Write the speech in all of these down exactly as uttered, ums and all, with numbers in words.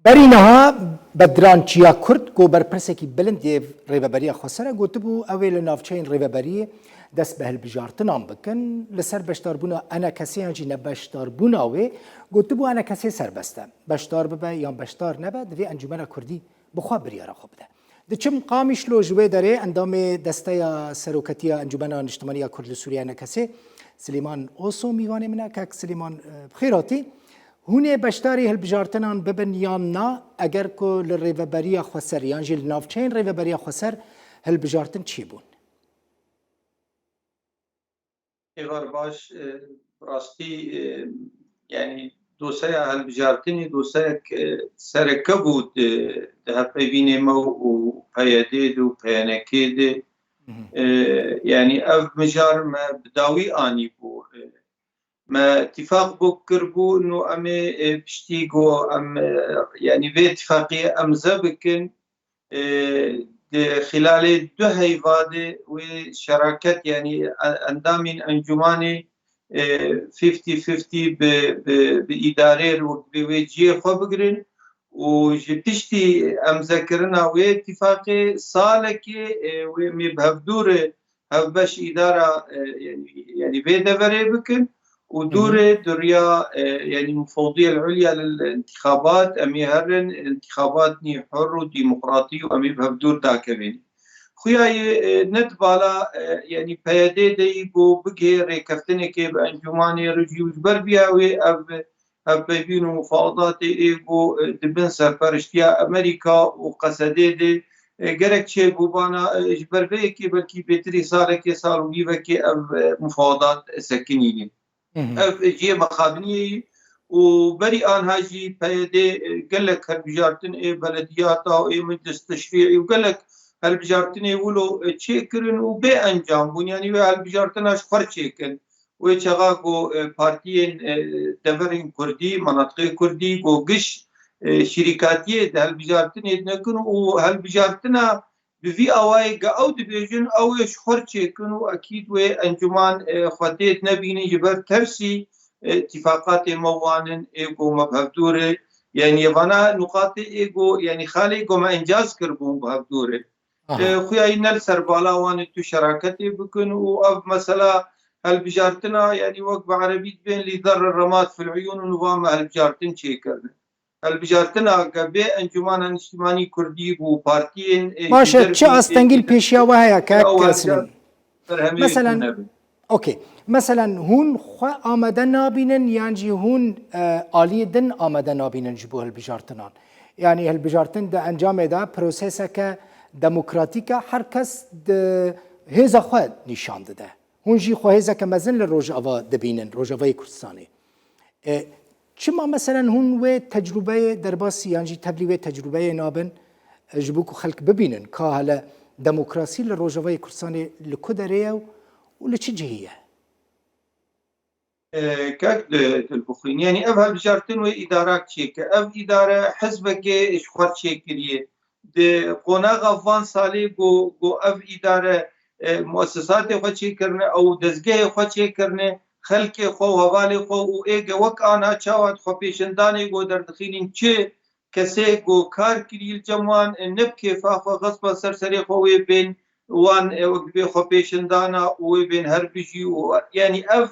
Berî niha Bedran Çiya Kurd ku berpirsekî bilind yê Rêveberiya Xweser e, gotibû ew ê li navçeyên Rêveberiyê dest bi hilbijartinan bikin. Li ser beşdarbûna ENKSê yan jî nebeşdarbûna wê, gotibû ENKSê serbest e. Beşdar bibe yan beşdar nebe, divê Encûmena Kurdî bi xwe biryara xwe bide. Diçim Qamişlo, ji wê derê endamê Desteya Seroketiya Encûmena Niştimanî ya Kurd li Sûriye ENKSê, Silêman Oso, mîvanê min e. Kak Silêman, e, bi xêr hatî. Hûn ê beşdarî hilbijartinan bibin yan na, eger ku li Rêveberiya Xweser yan jî li navçeyên Rêveberiya Xweser hilbijartin çêbûn? Êvar baş, e, rastî, e, yanî doseya hilbijartinê doseyek, e, sereke bû di, di hevpeyvînê me û P Y D'ê de û P Y N K'ê de. Hı hı. E, yanî ev mijar me bi dawî anîbû. E, me tîfaq bû kiribû, nû em ê, e, piştî ku em, e, yanî vê tîfaqiyê emze bikin, e, di xîlalê du heyva de wê şeraket, yanî e-, endamên encûmanê, e, fifty fifty bi, bi, bi îdarê re wek bi wê cihê xwe bigirin û ji piştî emzekirina wê tîfaqê salekê, e, wê em ê bi hevdû re hevbeş îdara, e, yanî, yanî vê deverê bikin û Hı hı. dûrê duriya, e, yanî mufewdiyel ulya lil intixabat, em ê herin intixabatnî hur û demokratî û em ê bi hevdûr dakevin. Xuya yê, e, ne di bala, e, yanî P Y D de yî ku bigihê rêkeftinekê bi encûmanê re jî û ji ber vîya wê ev hevpeyvîn û mufawedatê ê ku, e, di bin serperiştiya Amerîka û Qesedê de, e, gerek çêbûbana, e, ji ber vê yekê belkî bêtirî salekê, sal û nîvekê ev, e, mufawedat sekinînin. Hı hı. Ev cihê mixabiniyê yî û berî anha jî P Y D, e, gelek hilbijartin ê belediyata û ê meclis teşrî'î û gelek hilbijartinê wilo, e, çêkirin û bê encam bûn. Yanî wê hilbijartina ji xwe çêkin. Wê çaxa ku, e, partiyên, e, deverên kurdî, menatiqê kurdî, ku giş, e, şirîkatiyê di hilbijartinê de nekin û hilbijartina bi vî awayê ge ew dibêjin, ew ê ji xwe çêkin û ekîd wê encûman, e, xwe têt nebînin ji ber tersî, e, tîfaqatê me wan in ê ku me bi hevdû re, yanî vana nuqatê ê ku, yanî xalê ku me encaz kiribûn bi hevdû re. Aha. E, xuya yî ne li ser bala wan ê tu şeraketê bikin û ev mesela hilbijartina, yanî wek bi erebî dibên lî zerre remat fil uyûn û niha me hilbijartin çêkirine. Hilbijartina ge bê Encûmana Niştimanî Kurdî bû, partiyên, e, Baş e, çi astengî li pêşiya we heye, kek Silîm? Mesela, okey. Mesela hûn xwe amade nabînin yan jî hûn, e, aliyê din amade nabînin ji bo hilbijartinan? Yanî hilbijartin di encamê de proseseke demokratîk e, her kes di hêza xwe nîşan dide. Hûn jî xwe hêzeke mezin li Rojava dibînin, Rojavayê Kurdistanê. E, çima meselen hûn wê tecrûbeyê derbasî yan jî tevlî wê tecrûbeyê nabin, e, ji bo ku xelk bibînin ka hele demokrasî li Rojavayê Kurdistanê li ku derê ye û li çi cihî ye? E, kek di, dilbixwîn. Yanî ev hilbijartin wê îdarak çêke. Ev îdare hizbekê ji xwe çêkiriye. Di qonaxa van salê ku, ku ev îdare, e, muessesatê xwe çêkirine, ew dezgehê xwe çêkirine, xelkê xwe û hevalê xwe û ê ge wek ana çawa di xwepêşandanê ku derdixînin çi kesê ku kar kirî li cem wan, e, ne bi kêfa xwe xespa ser serê xwe wê bên wan, e, wek dibê xwepêşandana û wê bên her bijî û, yanî ev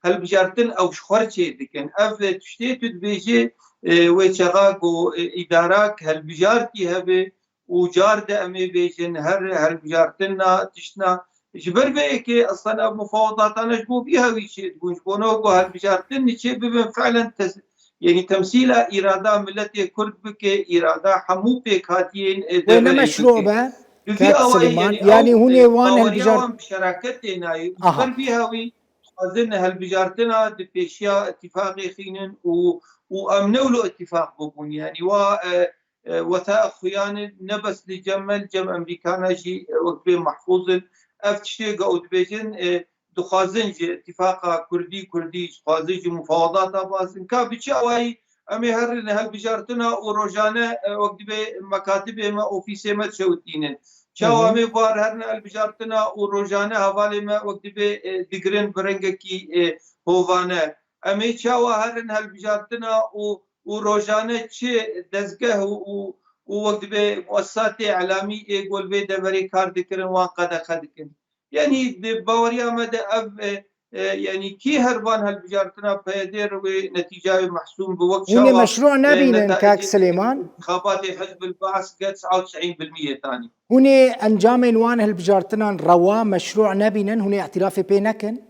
hilbijartin ew ji xwe çê dikin. Ev, e, tiştê tu dibêjî, e, wê çaxa ku, e, îdarak hilbijartî hebe û car de em ê bêjin her hilbijartina tiştna. Ji ber vê yekê eslen ev mufawedatane ji bo vî hewî çêdibûn. Ji bo ne ku hilbijartin niçê bibin fiilen tes-, yanî temsîla îrada miletê Kurd bike, îrada hemû pêkhatiyên, e, Wê ne deverê meşrû bike. Be, Bi vî Kak awayî, Silêman, yanî yanî ew, hûn e, ê wan baweriya hilbijar- wan bi şeraketê nayê. Û ji Aha. ber vî hewî dixwazin hilbijartina di pêşiya îtîfaqê xînin û, û em ne wilo îtîfaq bibûn. Yanî wa, e, e, wesaiq xuyan in, ne bes li cem me, li cem Amerîkana jî, e, wek bê mehfûz in. Ev tiştê ku ew dibêjin, e, dixwazin ji îtîfaqa Kurdî, Kurdî, dixwazin ji mufawedata baz in. Ka bi çi awayî em ê herin hilbijartina û rojane, e, wek dibê mekatibê me, ofîsê me dişewitînin. Çawa Hı hı. em ê bar herin hilbijartina û rojane hevalê me wek dibê, e, digirin bi rengekî, e, hovane. Em ê çawa herin hilbijartina û û rojane çi dezgeh û, û, û wek dibe muessisatê elamî ê ku li vê deverê kar dikirin wan qedexe dikin. Yanî di baweriya me de ev, e, e, yanî kî her van hilbijartina P Y D re wê netîca wê mehsûm bi wek Hûn ê çawa, meşrû e, nebînin, netayicê kak Silêman? Xebatê Hizb el-Baas get seha û çil bilmiyê tanî. Hûn ê encamên wan hilbijartinan rewa, meşrû nebînin, hûn ê îtirafê pê nekin?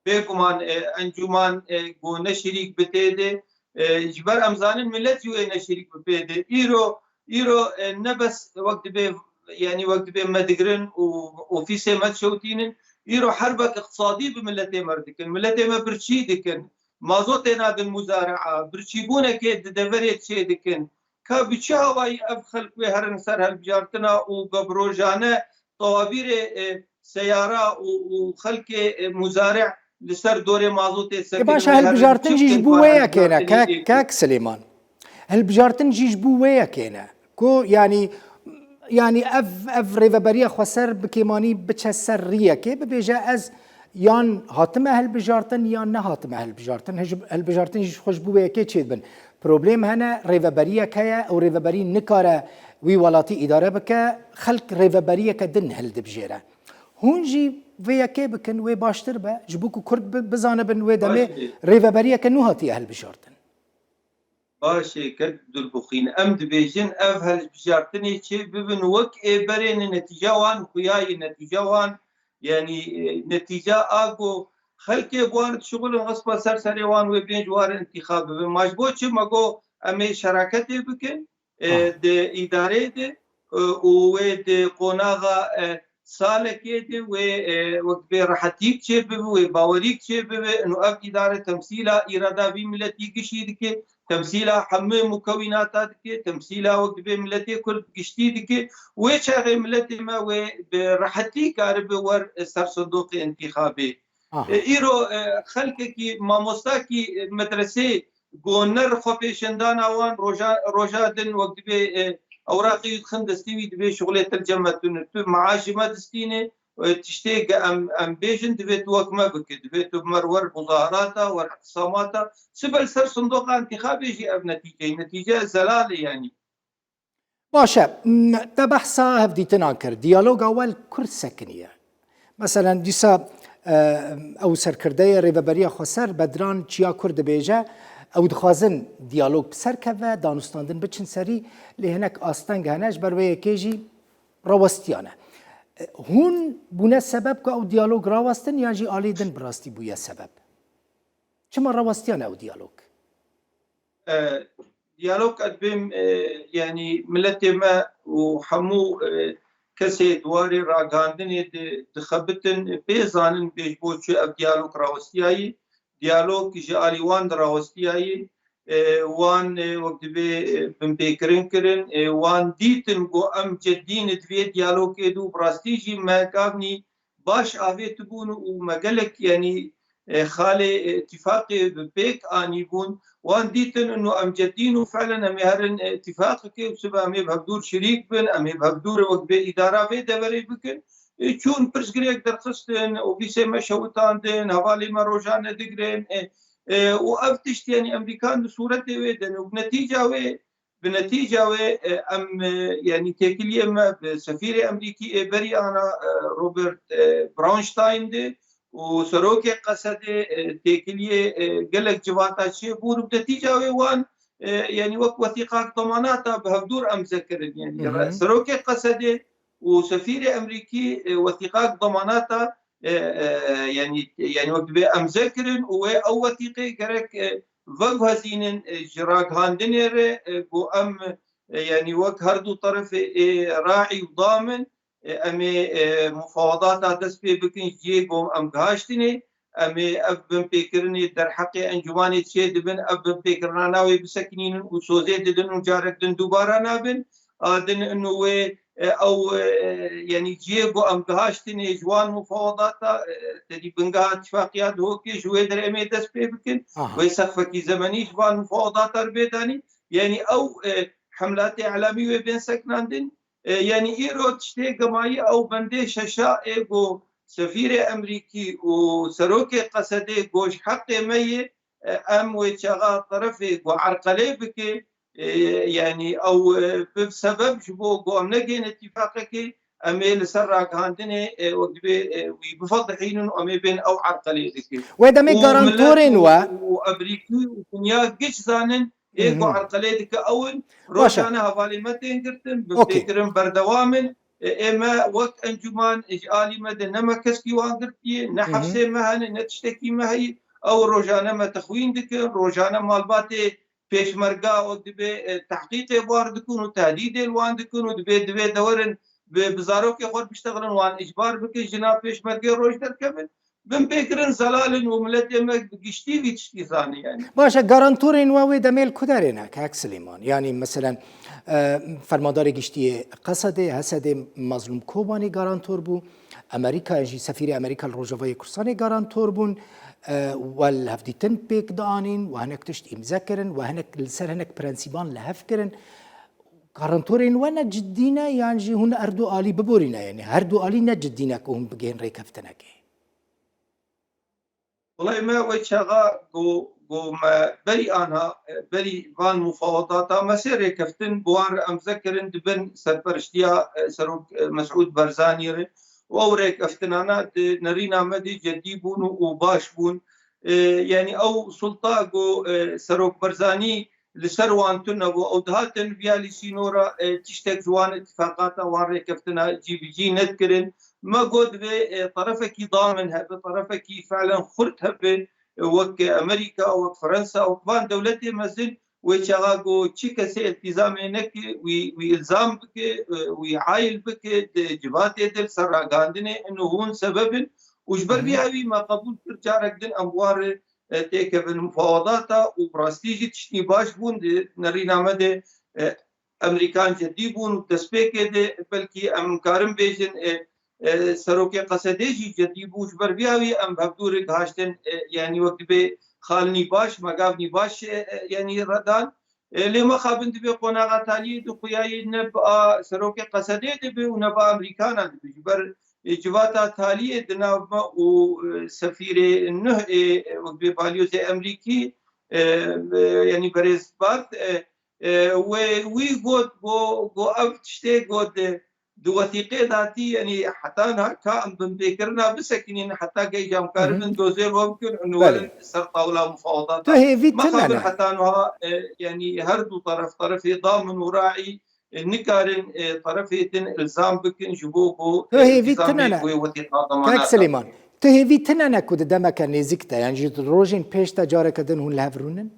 Bêguman, e, encûman, e, ku ne şirîk bi tê de, e, ji ber em zanin milet jî wê ne şirîk bi pê de. Îro, îro, e, ne bes wek dibê, yanî wek dibê me digirin û ofîsê me dişewtînin, îro herbek iqtisadî bi miletê me re dikin. Miletê me birçî dikin. Mazotê nadin muzarea, birçîbûnekê di deverê çê dikin. Ka bi çi awayî ev xelk wê herin ser hilbijartina û ge bi rojane tewabîrê, e, seyara û, û xelkê, e, muzare li ser dorê mazotê sekin? Ê baş e, wê herin hilbijartin çi jî ji bikin bo wê yekê ne, hilbijartinê kek, ê kek Silêman. Hilbijartin jî ji bo wê yekê ne. Ku, yanî, yanî ev, ev rêveberiya xweser bi kêmanî biçe ser riyekê, bibêje ez yan hatime hilbijartin yan nehatime hilbijartin. Hij-, hilbijartin jî xwe ji bo wê yekê çêdibin. Problem hene, rêveberiyek heye, ew rêveberî nikare wî welatî îdare bike, xelk rêveberiyeke din hildibijêre. Hûn jî vê yekê bikin, wê baştir be, ji bo ku Kurd bi-, bizanibin wê demê Baş e. Rêveberiyeke nû hatiye hilbijartin. Baş e, kek Dulbuxîn. Em dibêjin ev hilbijartinê çê bibin wek ê berê ne, netîca wan xuya ye, netîca wan, yanî, e, netîca a ku xelkê bi wan dişuxulin, xispa ser serê wan wê bên ji wan re întîxab bibin. Ma ji bo çi me got em ê şeraketê bikin, e, Ha. di îdareyê de, e, û wê di qonaxa, e, salekê de wê, e, wek bê rehetîk çê bibe, wê bawerîk çê bibe. Ino ev îdare temsîla îrada vî miletî gişî dike, temsîla hemû mukewînata dike, temsîla wek dibê miletê Kurd giştî dike. Wê çaxê miletê me wê bi rehetî karibe wer ser sindoqê întîxabê. Aha. E, îro, e, xelkekî, mamostakî, e, medresê ku ner xwepêşandana wan roja, roja din wek dibê, e, ewraqê wî dixin destê wî, dibê şixulê te li cem me tune. Tu meaşê me distînê, e, tiştê ge em, em bêjin, divê tu wek me bike. Divê tu bi me re wer muzaharata, wer ihtisamata. Sibe li ser sindoqa întîxabê jî ev netîce ye. Netîce zelal e yanî. Baş e, m, te behsa hevdîtinan kir. Diyaloga we li kur sekiniye? Meselen, dîsa, e, ew serkirdeyê Rêveberiya Xweser Bedran Çiyakur dibêje, ew dixwazin diyalog bi ser keve, danûstandin biçin serî, lê hinek asteng hene, ji ber wê yekê jî rawestiyane. E, hûn bûne sebeb ku ew diyalog rawestin yan jî alî din bi rastî bûye sebeb? Çima rawestiyane ew diyalog? E, diyalog, ez dibêm, e, yanî miletê me û hemû, e, kesê di warê ragihandinê di, dixebitin, pê zanin bê ji bo çi ev diyalog rawestiyayî. Diyalog ji alî wan de rawestiyayî. E, wan, e, wek dibê, e, binpêkirin kirin. E, wan dîtin ku em ceddî ne di vê diyalogê de û bi rastî jî me gavnî baş avêtibûn û me gelek, yanî, e, xalê, e, îtîfaqê bi pêk anîbûn. Wan dîtin ino em ceddîn û felen em ê herin, e, îtîfaqekê û sibe em ê bi hevdûr şirîk bin, em ê bi hevdûr wek bê îdara vê deverê bikin. E, çûn pirsgirêk derxistin, ofîsê me şewitandin, hevalê me rojane digirin, e, e, û ev tişt, yanî Amerîkan di sûretê wê de ne û bi netîca wê Bi netîca wê, e, em, e, yanî têkiliyê me bi sefîrê Amerîkî ê berî ana, e, Robert, e, Braunstein de û serokê Qesedê, e, têkiliyê, e, gelek civata çêbûn û bi netîca wê wan, e, yanî wek wesîqak demanata bi hevdûr emze kirin. Yanî Hı hı. re-, serokê Qesedê û sefîrê Amerîkî, e, wesîqak demanata, e, e, yanî, yanî wek dibê emze kirin û wê ew wesîqê gerek, e, veguhezînin, e, ji ragihandinê re, e, ku em, e, yanî wek her du terefê ê raî û dam in, e, em ê, e, mufawadata dest pê bikin ji cihê ku em gihaştinê, em ê ev binpêkirinê derheqê encûmanê çê dibin, ev binpêkirina navê bisekinînin û sozê didin û carek din dubara nabin. A din ino wê, e, ew, e, yanî cihê ku em gihaştinê ji wan mufawadata, e, tedî bingeha tifaqiya Duhokê ji wê derê em ê dest pê bikin. Aha. Wê sexfekî zemenî ji van mufawadata re bê danî. Yanî ew, e, hemlatê elamî wê bên sekinandin. E, yanî îro tiştê gemayî ew bendê şeşa ê ku sefîrê Amerîkî û serokê Qesedê ku ji heqê me yê, Em wê çaxa terefê ku erqelê bike, e, yanî ew, e, bi sebeb ji bo ku em negihîne tîfaqekê, em ê li ser ragihandinê, e, wek dibê, e, wî bifedihînin û em ê bên ew erqelê dikin. Wê demê Û garantorên milet û, we û Amerîkî û dinya giş zanin, ê ku Mhm. erqelê dike ew in, Baş e. rojane hevalê me tên girtin, bi Okey. pêkirin berdewam in. E, ê me wek encûman, e, ji alî me de ne me keskî wan girtiye, ne Mhm. hefsê me hene, ne tiştekî me heye. Ew rojane me texwîn dikin, rojane malbatê pêşmerga wek dibê, e, tehqîqê bar dikin û tehdîdê li wan dikin û dibê, divê de werin bi, bi zarokê xwe biştexilin, wan îcbar bikin, jina pêşmergê roj derkevin. Binpêkirin zelal in û miletê me bi giştî vî tiştî zanî, yanî. Baş e, garantorên we wê demê li ku derê ne, kak Silêman? Yanî, meselen, e, Fermandarê Giştî yê Qesedê, Hesedê Mazlûm Kobanî garantor bû. Amerîka jî, sefîrê Amerîka li Rojavayê Kurdistanê garantor bûn. E, we li hevdîtin pêk dianîn, we hinek tişt îmze kirin, we hinek, li ser hinek prensîban li hev kirin. Garantorên we ne ciddî ne, yan jî hûn her du alî biborîne? Yanî her du alî ne ciddî ne ku hûn bigihên rêkeftinekê? Welayi me wê çaxa ku, ku me berî anha, berî van mufawedata me sê rêkeftin bi wan re emze kirin di bin serperiştiya, e, Serok, e, Mesûd Barzanî re û ew rêkeftinana di nerîna me de cedî bûn û, û baş bûn. E, yanî ew sulta ku, e, Serok Barzanî li ser wan tune bû. Ew dihatin viya lî sînora, e, tiştek ji wan îtifaqata wan rêkeftina cîbicî nedikirin. Me got divê, e, terefekî damin hebe, terefekî felen xurt hebe, e, wek Amerîka, wek Fransa, wek van dewletê mezin, wê çaxa ku çi kesê îltîzamê neke, wî, wî îlzam bike, e, wî hayl bike, di civatê de li ser ragihandinê, ino hûn sebeb in. Û ji ber vî Hı hı. hevî me qebûl kir, carek din em bi wan re e, têkevin mufawedata û bi rastî jî tiştî baş bûn di nerîna me de, e, Amerîkan cedî bûn û destpêkê de belkî em karin bêjin, e, e, serokê Qesedê jî cedî bû. Ji ber vîya wî em bi hevdû re gihaştin, e, yanî wek dibê xalinî baş, megavnî baş, e, e, yanî redan. E, lê mixabin dibê qonaxa taliyê di xuyayê ne bi a serokê Qesedê dibe û ne bi a Amerîkana dibe. Ji ber, e, civata taliyê di nav me û, e, sefîrê nuh ê, e, wek bê balyozê Amerîkî, e, e, yanî berêz Bart, e, e, wê wî got, got, got ev tiştê got, e, di wesîqê de hatî, yanî heta niha ka em binpêkirina bisekinîn, heta geyî jî em karibin Hı hı. dozê li we bikin û Belê. werin ser tawla mufawedata. Tu hêvî tune Mexabin ne? heta niha, e, yanî her du teref, terefê damin û raî, e, nikarin, e, terefê din îlzam bikin ji bo ku, Tu e, hêvî îltîzamê tune ne? wê wesîqa Kak damanata Silêman, bike. tu hêvî tune ne ku di demeke nêzîk de, yan jî di rojên pêş de careke din hûn li hev rûnin?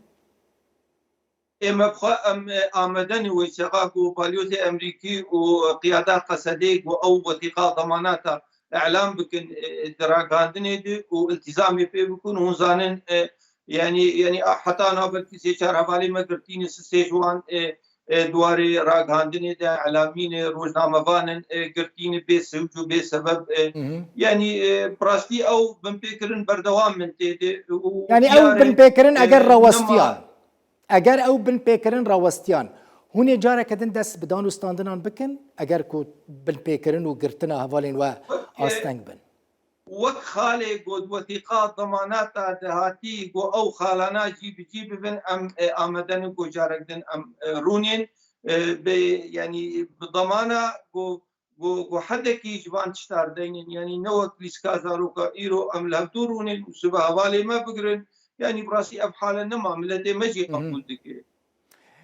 Ê me bi xwe em, e, amade ne wê çaxa ku balyozê Amerîkî û qiyada Qesedê ku ew wesîqa damanata îlam bikin, e, di ragihandinê de û îltîzamê pê bikin, hûn zanin, e, yanî, yanî, a, heta niha belkî sê çar hevalê me girtîne, sisê ji wan, e, e, di warê ragihandinê de îlamî ne, rojnamevan in, e, girtîne bê sewc û bê sebeb, e, Hı hı. yanî, e, bi rastî ew binpêkirin berdewam in tê de û Yanî ew diyar e, binpêkirin e, eger nema rawestiyan, Eger ew binpêkirin rawestiyan, hûn ê careke din dest bi dan û standinan bikin, eger ku binpêkirin û girtina hevalên we Wek, e, asteng bin? wek xalê ku di wesîqa damanata de hatî ku ew xalana cî bi cî bibin, em, e, amade ne ku carek din em, e, rûnên, e, bi, yanî bi damana ku ku, ku hedekî ji van tişta re deynin, yanî ne wek lîska zaroka îro em li hevdû rûnin û sibe hevalê me bigirin, yanî bi rastî ev hale nema, miletê me jî Hı hı. qebûl dike.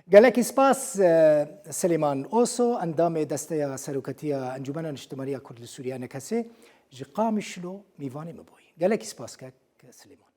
Gelekî spas, e, Silêman Oso, endamê Desteya Seroketiya Encûmena Niştimaniya Kurd li Sûriye, N K S, ji Qamişlo mîvanê me bûyî. Gelekî spas kek Silêman.